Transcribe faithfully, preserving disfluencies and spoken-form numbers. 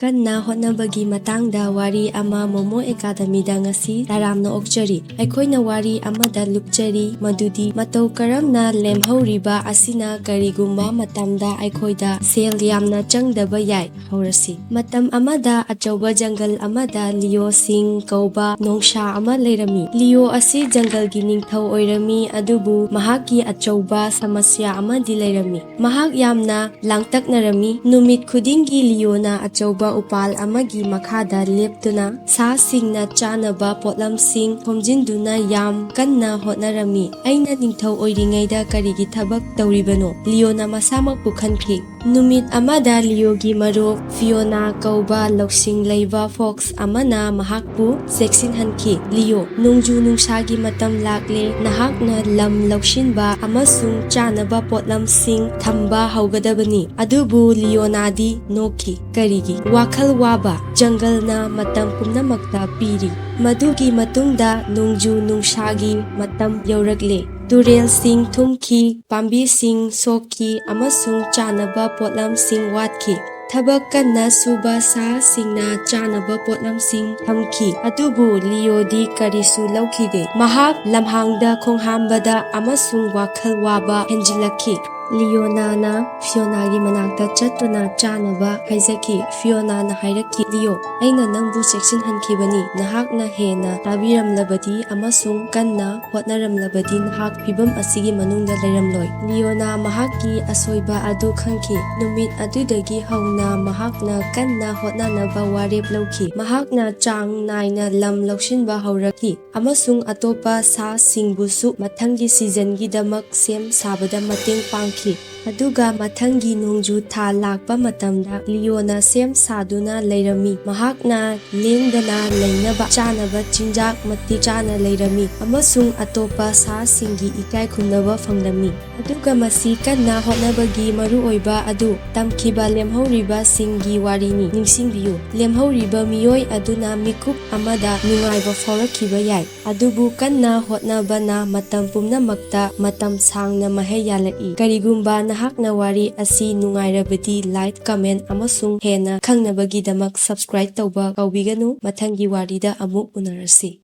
ꯀꯟꯅ ꯍꯣꯠꯅꯕꯒꯤ ꯃꯇꯥꯡꯗ ꯋꯥꯔꯤ ꯑꯃ ꯃꯣꯃꯣ ꯑꯦꯀꯥꯗꯃꯤꯗ ꯉꯁꯤ ꯇꯔꯥꯝꯅ ꯑꯣꯛꯆꯔꯤ꯫ ꯑꯩꯈꯣꯏꯅ ꯋꯥꯔꯤ ꯑꯃꯗ ꯂꯨꯞꯆꯔꯤ, ꯃꯗꯨꯗꯤ ꯃꯇꯧ ꯀꯔꯝꯅ ꯂꯦꯝꯍꯧꯔꯤꯕ ꯑꯁꯤꯅ ꯀꯔꯤꯒꯨꯝꯕ ꯃꯇꯝꯗ ꯑꯩꯈꯣꯏꯗ ꯁꯦꯜ ꯌꯥꯝꯅ ꯆꯪꯗꯕ ꯌꯥꯏ꯫ ꯍꯧꯔꯁꯤ꯫ ꯃꯇꯝ ꯑꯃꯗ ꯑꯆꯧꯕ ꯖꯪꯒꯜ ꯑꯃꯗ ꯂꯤꯑꯣ ꯁꯤꯡ ꯀꯧꯕ ꯅꯣꯡꯁꯥ ꯑꯃ ꯂꯩꯔꯝꯃꯤ꯫ ꯂꯤꯑꯣ ꯑꯁꯤ ꯖꯪꯒꯜꯒꯤ ꯅꯤꯡꯊꯧ ꯑꯣꯏꯔꯝꯃꯤ, ꯑꯗꯨꯕꯨ ꯃꯍꯥꯛꯀꯤ ꯑꯆꯧꯕ ꯁꯃꯁ꯭ꯌꯥ ꯑꯃꯗꯤ ꯂꯩꯔꯝꯃꯤ꯫ ꯃꯍꯥꯛ ꯌꯥꯝꯅ ꯂꯥꯡꯇꯛꯅꯔꯝꯃꯤ꯫ ꯅꯨꯃꯤꯠ ꯈꯨꯗꯤꯡꯒꯤ ꯂꯤꯑꯣꯅ ꯑꯆꯧꯕ ꯎꯄꯥꯜ ꯑꯃꯒꯤ ꯃꯈꯥꯗ ꯂꯦꯞꯇꯨꯅ ꯁꯥꯁꯤꯡꯅ ꯆꯥꯅꯕ ꯄꯣꯠꯂꯝꯁꯤꯡ ꯈꯣꯝꯖꯤꯟꯗꯨꯅ ꯌꯥꯝ ꯀꯟꯅ ꯍꯣꯠꯅꯔꯝꯃꯤ꯫ "ꯑꯩꯅ ꯅꯤꯡꯊꯧ ꯑꯣꯏꯔꯤꯉꯩꯗ ꯀꯔꯤꯒꯤ ꯊꯕꯛ ꯇꯧꯔꯤꯕꯅꯣ?" ꯂꯤꯑꯣꯅ ꯃꯁꯥꯃꯛꯄꯨ ꯈꯟꯈꯤ꯫ ꯅꯨꯃꯤꯠ ꯑꯃꯗ ꯂꯤꯑꯣꯒꯤ ꯃꯔꯨꯞ ꯐꯤꯑꯣꯅꯥ ꯀꯧꯕ ꯂꯧꯁꯤꯡ ꯂꯩꯕ ꯐꯣꯛꯁ ꯑꯃꯅ ꯃꯍꯥꯛꯄꯨ ꯆꯦꯛꯁꯤꯟꯍꯟꯈꯤ꯫ "ꯂꯤꯑꯣ, ꯅꯣꯡꯖꯨ ꯅꯨꯡꯁꯥꯒꯤ ꯃꯇꯝ ꯂꯥꯛꯂꯦ꯫ ꯅꯍꯥꯛꯅ ꯂꯝ ꯂꯧꯁꯤꯟꯕ ꯑꯃꯁꯨꯡ ꯆꯥꯅꯕ ꯄꯣꯠꯂꯝꯁꯤꯡ ꯊꯝꯕ ꯍꯧꯒꯗꯕꯅꯤ꯫" ꯑꯗꯨꯕꯨ ꯂꯤꯑꯣꯅꯥꯗꯤ ꯅꯣꯛꯈꯤ꯫ "ꯀꯔꯤꯒꯤ ꯋꯥꯈꯜ ꯋꯥꯕ? ꯖꯪꯒꯜꯅ ꯃꯇꯝ ꯄꯨꯝꯅꯃꯛꯇ ꯄꯤꯔꯤ꯫" ꯃꯗꯨꯒꯤ ꯃꯇꯨꯡꯗ ꯅꯣꯡꯖꯨ ꯅꯨꯡꯁꯥꯒꯤ ꯃꯇꯝ ꯌꯧꯔꯛꯂꯦ꯫ ꯇꯨꯔꯦꯜꯁꯤꯡ ꯊꯨꯝꯈꯤ, ꯄꯥꯝꯕꯤꯁꯤꯡ ꯁꯣꯛꯈꯤ, ꯑꯃꯁꯨꯡ ꯆꯥꯅꯕ ꯄꯣꯠꯂꯝꯁꯤꯡ ꯋꯥꯠꯈꯤ꯫ ꯊꯕꯛ ꯀꯟꯅ ꯁꯨꯕ ꯁꯥꯁꯤꯡꯅ ꯆꯥꯅꯕ ꯄꯣꯠꯂꯝꯁꯤꯡ ꯊꯝꯈꯤ, ꯑꯗꯨꯕꯨ ꯂꯤꯑꯣꯗꯤ ꯀꯔꯤꯁꯨ ꯂꯧꯈꯤꯗꯦ꯫ ꯃꯍꯥꯛ ꯂꯝꯍꯥꯡꯗ ꯈꯣꯡꯍꯥꯝꯕꯗ ꯑꯃꯁꯨꯡ ꯋꯥꯈꯜ ꯋꯥꯕ ꯍꯦꯟꯖꯤꯜꯂꯛꯈꯤ꯫ ꯂꯤꯑꯣꯅꯥꯅ ꯐꯤꯑꯣꯅꯥꯒꯤ ꯃꯅꯥꯛꯇ ꯆꯠꯇꯨꯅ ꯆꯥꯅꯕ ꯍꯥꯏꯖꯈꯤ꯫ ꯐꯤꯑꯣꯅꯥꯅ ꯍꯥꯏꯔꯛꯈꯤ, "ꯂꯤꯑꯣ, ꯑꯩꯅ ꯅꯪꯕꯨ ꯆꯦꯛꯁꯤꯟꯍꯟꯈꯤꯕꯅꯤ꯫ ꯅꯍꯥꯛꯅ ꯍꯦꯟꯅ ꯇꯥꯕꯤꯔꯝꯂꯕꯗꯤ ꯑꯃꯁꯨꯡ ꯀꯟꯅ ꯍꯣꯠꯅꯔꯝꯂꯕꯗꯤ ꯅꯍꯥꯛ ꯐꯤꯚꯝ ꯑꯁꯤꯒꯤ ꯃꯅꯨꯡꯗ ꯂꯩꯔꯝꯂꯣꯏ꯫" ꯂꯤꯑꯣꯅ ꯃꯍꯥꯛꯀꯤ ꯑꯁꯣꯏꯕ ꯑꯗꯨ ꯈꯪꯈꯤ꯫ ꯅꯨꯃꯤꯠ ꯑꯗꯨꯗꯒꯤ ꯍꯧꯅ ꯃꯍꯥꯛꯅ ꯀꯟꯅ ꯍꯣꯠꯅꯅꯕ ꯋꯥꯔꯦꯞ ꯂꯧꯈꯤ꯫ ꯃꯍꯥꯛꯅ ꯆꯥꯡ ꯅꯥꯏꯅ ꯂꯝ ꯂꯧꯁꯤꯟꯕ ꯍꯧꯔꯛꯈꯤ ꯑꯃꯁꯨꯡ ꯑꯇꯣꯞꯄ ꯁꯥꯁꯤꯡꯕꯨꯁꯨ ꯃꯊꯪꯒꯤ ꯁꯤꯖꯟꯒꯤꯗꯃꯛ ꯁꯦꯝ ꯁꯥꯕꯗ ꯃꯇꯦꯡ ꯄꯥꯡꯈꯤ꯫ ꯑꯗꯨꯒ ꯃꯊꯪꯒꯤ ꯅꯣꯡꯖꯨ ꯊꯥ ꯂꯥꯛꯄ ꯃꯇꯝꯗ ꯂꯤꯑꯣꯅ ꯁꯦꯝ ꯁꯥꯗꯨꯅ ꯂꯩꯔꯝꯃꯤ꯫ ꯃꯍꯥꯛꯅ ꯂꯦꯡꯗꯅ ꯂꯩꯅꯕ ꯆꯥꯅꯕ ꯆꯤꯟꯖꯥꯛ ꯃꯇꯤꯛ ꯆꯥꯅ ꯂꯩꯔꯝꯃꯤ ꯑꯃꯁꯨꯡ ꯑꯇꯣꯞꯄ ꯁꯥꯁꯤꯡꯒꯤ ꯏꯀꯥꯏ ꯈꯨꯝꯅꯕ ꯐꯪꯂꯝꯃꯤ꯫ ꯑꯗꯨꯒ ꯃꯁꯤ ꯀꯟꯅ ꯍꯣꯠꯅꯕꯒꯤ ꯃꯔꯨꯑꯣꯏꯕ ꯑꯗꯨ ꯇꯝꯈꯤꯕ ꯂꯦꯝꯍꯧꯔꯤꯕꯁꯤꯡꯒꯤ ꯋꯥꯔꯤꯅꯤ꯫ ꯅꯤꯡꯁꯤꯡꯕꯤꯌꯨ, ꯂꯦꯝꯍꯧꯔꯤꯕ ꯃꯤꯑꯣꯏ ꯑꯗꯨꯅ ꯃꯤꯀꯨꯞ ꯑꯃꯗ ꯅꯨꯡꯉꯥꯏꯕ ꯐꯥꯎꯔꯛꯈꯤꯕ ꯌꯥꯏ, ꯑꯗꯨꯕꯨ ꯀꯟꯅ ꯍꯣꯠꯅꯕꯅ ꯃꯇꯝ ꯄꯨꯝꯅꯃꯛꯇ ꯃꯇꯝ ꯁꯥꯡꯅ ꯃꯍꯩ ꯌꯥꯜꯂꯛꯏ꯫ ꯀꯔꯤꯒꯨꯝꯕ ꯇꯨꯝꯕ, ꯅꯍꯥꯛꯅ ꯋꯥꯔꯤ ꯑꯁꯤ ꯅꯨꯡꯉꯥꯏꯔꯕꯗꯤ like, comment ꯑꯃꯁꯨꯡ ꯍꯦꯟꯅ ꯈꯪꯅꯕꯒꯤꯗꯃꯛ subscribe ꯇꯧꯕ ꯀꯥꯎꯕꯤꯒꯅꯨ꯫ ꯃꯊꯪꯒꯤ ꯋꯥꯔꯤꯗ ꯑꯃꯨꯛ ꯎꯅꯔꯁꯤ꯫